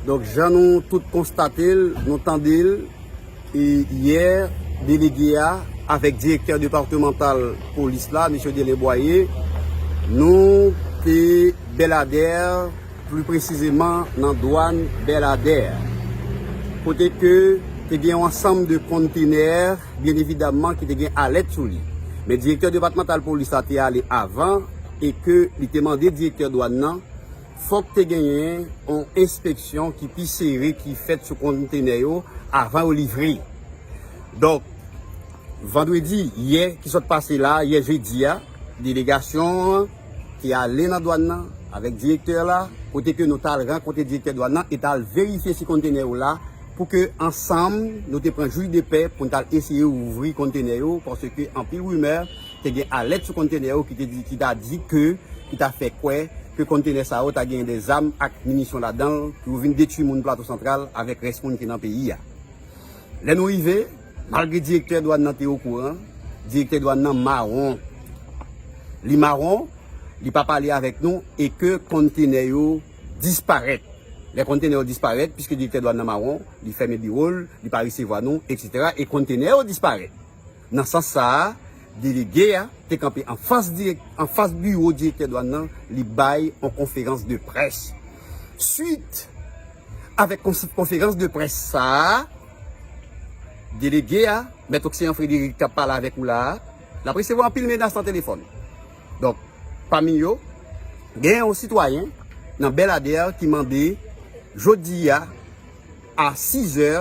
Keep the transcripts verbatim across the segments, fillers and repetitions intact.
Donk, jan nou tout konstate l, nou tande l, e yè, delege a avèk direktè depatmantal polis la, mesye Delen Bwaye, nou te Bèladè, pli presizeman nan dwàn Bèladè, kote ke te gen yon ansanm de kontenè, byen evidamman, ki te gen alèt sou li. Men direktè depatmantal polis la te ale avan e ke li te mande direktè dwàn nan fòk te genyen yon enspeksyon ki pi sere ki fèt sou kontenè yo avan yo livre. Donk, vandredi, yè ki sot pase la, yè jedi a, delegasyon an te ale nan dwàn nan avèk direktè la, kote ke nou t al rankontre direktè dwàn nan e t al verifye si kontenè yo la, pou ke ansanm nou te pran jij de pè pou n t al eseye ouvri kontenè yo, paske anpil rimè te gen alèt sou kontenè yo ki te di, ki ta di ke, ki ta fè kwè ke kontenè sa yo ta gen de zam ak minisyon ladan l, pou yo vin detwi moun Plato Santral avèk rès moun ki nan peyi a. Lè nou rive, malgre direktè dwàn nan te okouran, direktè dwàn nan mawon. Li mawon, li pa pale avèk nou e ke kontenè yo disparèt. Lè kontenè yo disparèt, piske direktè dwàn nan mawon, li fèmen biwo l, li pa resevwa nou, etsetera, e kontenè yo disparèt. Nan sans sa a, delege a te kanpe anfas dirèk, anfas biwo direktè dwàn nan, li bay yon konferans de près. Swit avèk kons-, konferans de près sa a, delege a, Mèt Oksiyan Frederic k ap pale avèk ou la a, l ap resevwa anpil menas nan telefòn. Donk, pami yo, gen yon sitwayen nan Bèladè ki mande jodi a a sizè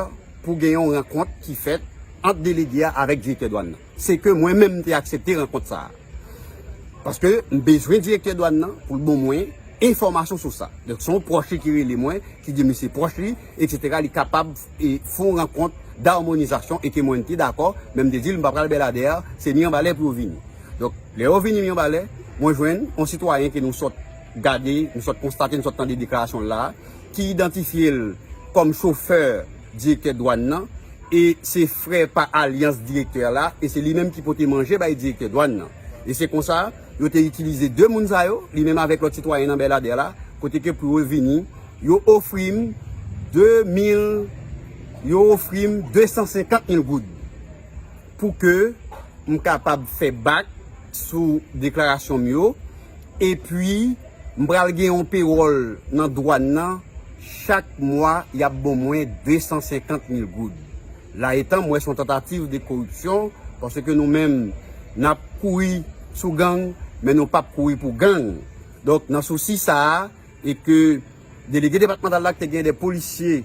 pou gen yon rankont ki fèt ant delege a avèk direktè dwàn nan. Se ke mwen menm m te aksepte rankont sa a. Paske m bezwen direktè dwàn nan pou l ban mwen enfòmasyon sou sa. Donk, se yon pwòch li ki rele mwen, ki di m se pwòch li, etsetera, li kapab e, fè yon rankont damonizasyon e ke mwen te dakò, men m te di l m pa pral Bèladè, se Miranbalè pou yo vini. Donk, lè yo vini Miranbalè, mwen jwenn yon sitwayen ke nou sot gade, nou sot konstate, nou sot tande deklarasyon l la, ki idantifye l kòm chofè direktè dwàn nan, e se frè pa alyans direktè la, e se li menm ki pote manje bay direktè dwàn nan. E se konsa, yo te itilize de moun sa yo, li menm avèk lòt sitwayen nan Bèladè la, kote ke pou yo vini, yo ofri m de mil, yo ofri m de san senkant mil goud pou ke m kapab fè bak sou deklarasyon m yo, epi m pral gen yon pewòl nan dwàn nan, chak mwa y ap ban mwen de san senkant mil goud. La etan, m wè se yon tantativ de koripsyon, paske nou menm, n ap kouri sou gang, men nou p ap kouri pou gang. Donk, nan sousi sa a, e ke delege depatmantal la ki te gen de polisye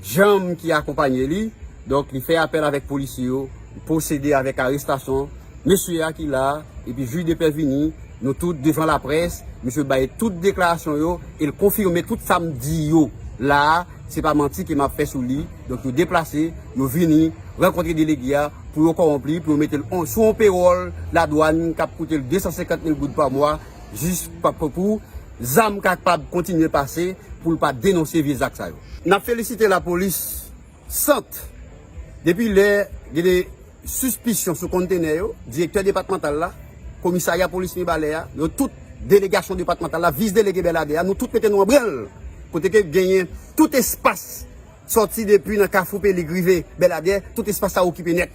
djanm ki akonpanye li, donk, li fè apèl avèk polisye yo, pwosede avèk arestasyon mesye a ki la a, epi jij de pè vini, nou tout devan laprès, misye bay tout deklarasyon yo, e l konfime tout sa m di yo la a, se pa manti ke m ap fè sou li. Donk, yo deplase, yo vini rankontre delege a pou yo kòwonp li, pou yo mete l on, sou yon pewòl ladwàn k ap koute l de san senkant mil goud pa mwa, jis pa, pou, pou zam kapab kontinye pase, pou l pa denonse vye zak sa yo. N ap felisite lapolis Sant. Depi lè gen de sispisyon sou kontenè yo, direktè depatmantal la, komisarya polis Mibalè a, yo tout, delegasyon depatmantal la, vis delege Bèladè a, nou tout mete nou an branl. Kote ke genyen tout espas, sòti depi nan Kafou Pelig rive Bèladè, tout espas sa okipe nèt.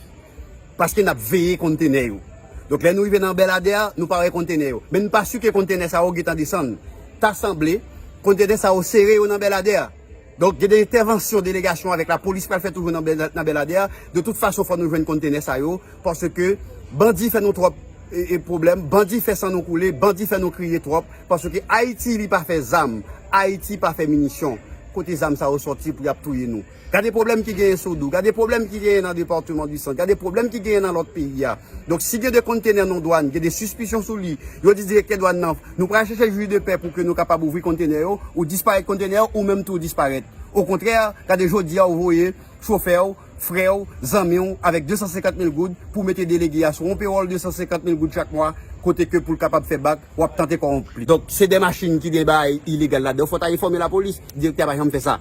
Paske n ap veye kontenè yo. Donk, lè nou rive nan Bèladè a, nou pa wè kontenè yo. Men n pa si ke kontenè sa yo gentan desann. Ta sanble, kontenè sa yo sere yo nan Bèladè a. Donk, gen de entèvansyon delegasyon avèk lapolis pral fè toujou nan Bèl-, nan Bèladè a. De tout fason, fò nou jwenn kontenè sa yo, paske bandi fè nou twòp, e, e, pwoblèm, bandi fè san nou koule, bandi fè nou kriye twòp, paske Ayiti, li pa fè zam, Ayiti pa fè minisyon. Kote zam sa yo sòti pou y ap touye nou? Gade pwoblèm ki genyen Sodou, gade pwoblèm ki genyen nan depatman di Sant, gade pwoblèm ki genyen nan lòt peyi a. Donk, si gen de kontenè nan dwàn, gen de sispisyon sou li, yo di direktè dwàn nan, nou pral chèche jij de pè pou ke nou kapab ouvri kontenè yo, ou disparèt kontenè yo, ou menm tou ou disparèt. Okontrè, gade jodi a ou voye chofè w, frè w, zanmi w, avèk de san senkant mil goud pou mete delege a sou yon pewòl de san senkant mil goud chak mwa, kote ke pou l kapab fè bak, w ap tante kòwonp li. Donk, se de machin ki gen bagay ilegal ladan, fò w ta enfòme lapolis, direktè a pa janm fè sa.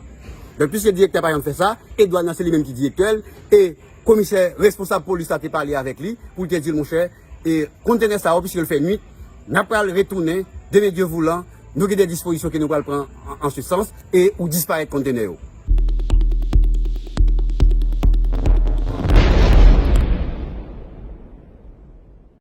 Donk, piske direktè a pa janm fè sa, e dwàn nan se li menm ki direktè l, e komisè responsab polis la te pale avèk li, pou l te di l, monchè, e kontenè sa yo, piske l fè nwit, n ap pral retounen, demen Dye voulan, Nou gen de dispozisyon ke nou pral pran an, an se sans e ou disparèt kontenè yo.